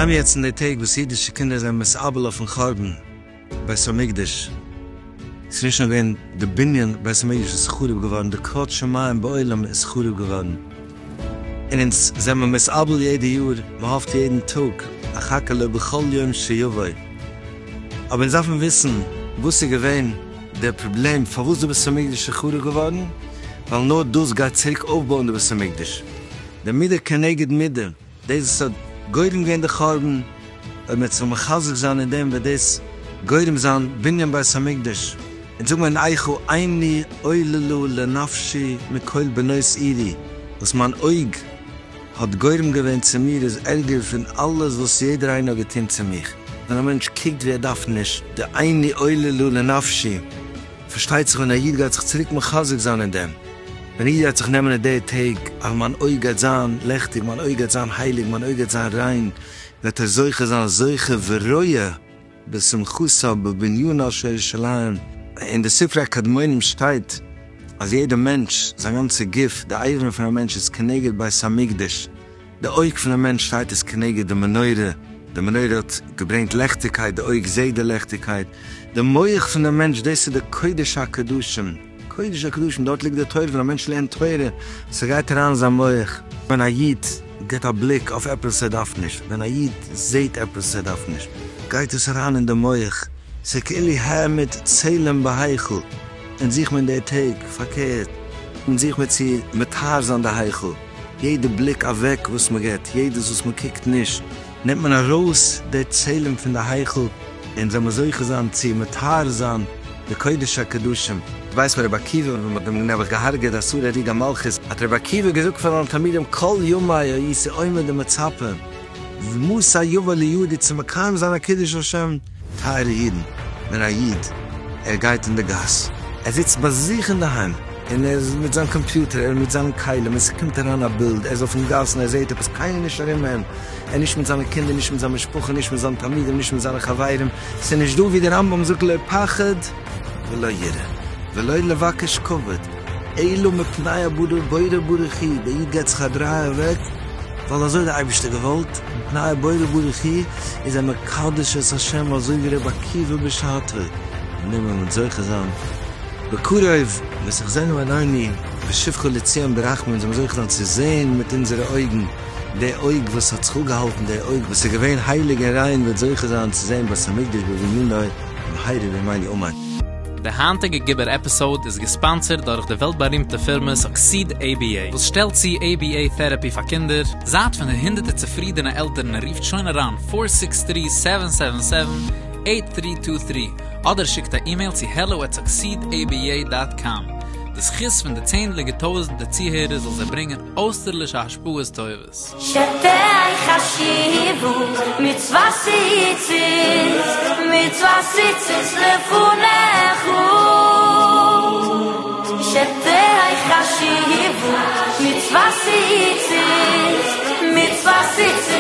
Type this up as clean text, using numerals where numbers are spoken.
שטייען מיר יעצט אין די טעג וואס אידישע קינדער זענען מתאבל אויפן חורבן בית המקדש, ס'איז נישט נאר געווען די בנין בית המקדש איז חרוב געווארן, די כבוד שמים בעולם איז חרוב געווארן, און אונז זעמער מתאבל יעדע יאר, מ'האפט יעדן טאג, אחכה לו בכל יום שיבוא, אבער אונז דארפן וויסן וואס איז געווען דער פראבלעם פארוואס די בית המקדש איז חרוב געווארן, ווייל נאר דאס גייט צוריק אויפבויען די בית המקדש, די מידה כנגד מידה. דאס וואס האט גורם געווען די חורבן, אויב מ'וועט זיך מחזק זיין אין דעם וועט דאס גורם זיין בנין בית המקדש, און זאג מיר אין איכה עיני עוללה לנפשי מכל בנות עירי, וואס מיין אויג האט גורם געווען צו מיר איז ערגער פון אלעס וואס יעדער איינער האט געטון צו מיך. ווען א מענטש קוקט ווי ער דארף נישט, די עיני עוללה לנפשי, פארשטייט זיך ווען א איד גייט זיך צוריק מחזק זיין אין דעם, ווען א איד גייט זיך נעמען אין די טעג אז מיין אויג גייט זיין לעכטיג, מיין אויג גייט זיין הייליג, מיין אויג גייט זיין ריין, וועט ער זוכה זיין זוכה ורואה בשמחתה בבנינה של ירושלים. אין די ספרי הקדמונים שטייט אז יעדע מענטש, זיין גאנצע גוף, די אברים פון א מענטש איז כנגד בית המקדש, די אויג פון א מענטש שטייט איז כנגד די מנורה, די מנורה האט געברענגט לעכטיגקייט, די אויג זעט די לעכטיגקייט, די מח פון די מענטש דאס איז די קודש הקדשים, קודש הקדשים דארט ליגט די תורה, ווען א מענטש לערנט תורה ס'גייט אריין אין זיין מח, ווען א איד גיבט א בליק אויף עפעס וואס ער דארף נישט, ווען א איד זעט עפעס וואס ער דארף נישט, גייט עס אריין אין די מח, ס'איז כאילו העמיד צלם בהיכל, אונז זוכן מיר אין די טעג פארקערט, אונז זוכן מיר צו מטהר זיין די היכל. יעדע בליק אוועק וואס מען געט, יעדעס וואס מען קוקט נישט, נעמט מען ארויס די צלם פון די היכל, און זאל מען זוכה זיין צו מטהר זיין די קודש הקדשים. ווייסט מען רבי עקיבא ווען מען האט אים נעבעך געהארגעט עשרה הרוגי מלכות, האט רבי עקיבא געזאגט פאר זיינע תלמידים כל ימי הייתי עומד ומצפה מתי יבא לידי צו מקיים זיין א קידוש השם. טייערע אידן, ווען א איד ער גייט אין די גאס, ער זיצט ביי זיך אינדערהיים, און ער איז מיט זיין קאמפיוטער, ער איז מיט זיינע כלים, און ס'קומט אריין א בילד, ער איז אויפן גאס און ער זעט עפעס, קיינער נישט ארום אים, ער נישט מיט זיינע קינדער, נישט מיט זיין משפחה, נישט מיט זיינע תלמידים, נישט מיט זיינע חברים, ס'איז נישט דא ווי דער רמב"ם זאגט לא פחד ולא יראה, ולא לבקש כבוד, אלא מפני הבורא ברוך הוא, דער איד געבט זיך א דריי אוועק, ווייל אזוי האט דער אייבערשטער געוואלט, מפני הבורא ברוך הוא איז ער מקדש את השם אזוי ווי רבי עקיבא בשעתו, און דעם וועלן מיר זוכה זיין בקרוב, ותחזינה עינינו בשובך לציון ברחמים, זאל מען זוכה זיין צו זען מיט אונזערע אויגן, די אויג וואס האט זיך אפגעהאלטן, די אויג וואס איז געווען הייליג און ריין וועט זוכה זיין צו זען בית המקדש בבנינו במהרה בימינו אמן. די היינטיגע גיבור episode איז געספאנסערט דורך די וועלט בארימטע פירמע Succeed ABA וואס שטעלט צו ABA therapy פאר קינדער, זייט פון די הונדערטער צופרידענע עלטערן און רופט שוין אריין four six three seven seven seven eight three two three אדער שיקט א אימעיל צו hello at succeed ABA dot com. די זכות פון די צענדליגע טויזענטער צוהערער זאל זיי ברענגען אויסטערלישע השפעות טובות. שתהא חשיבות מצוות ציצית, מצוות ציצית לפניך. שתהא חשיבות מצוות ציצית, מצוות ציצית.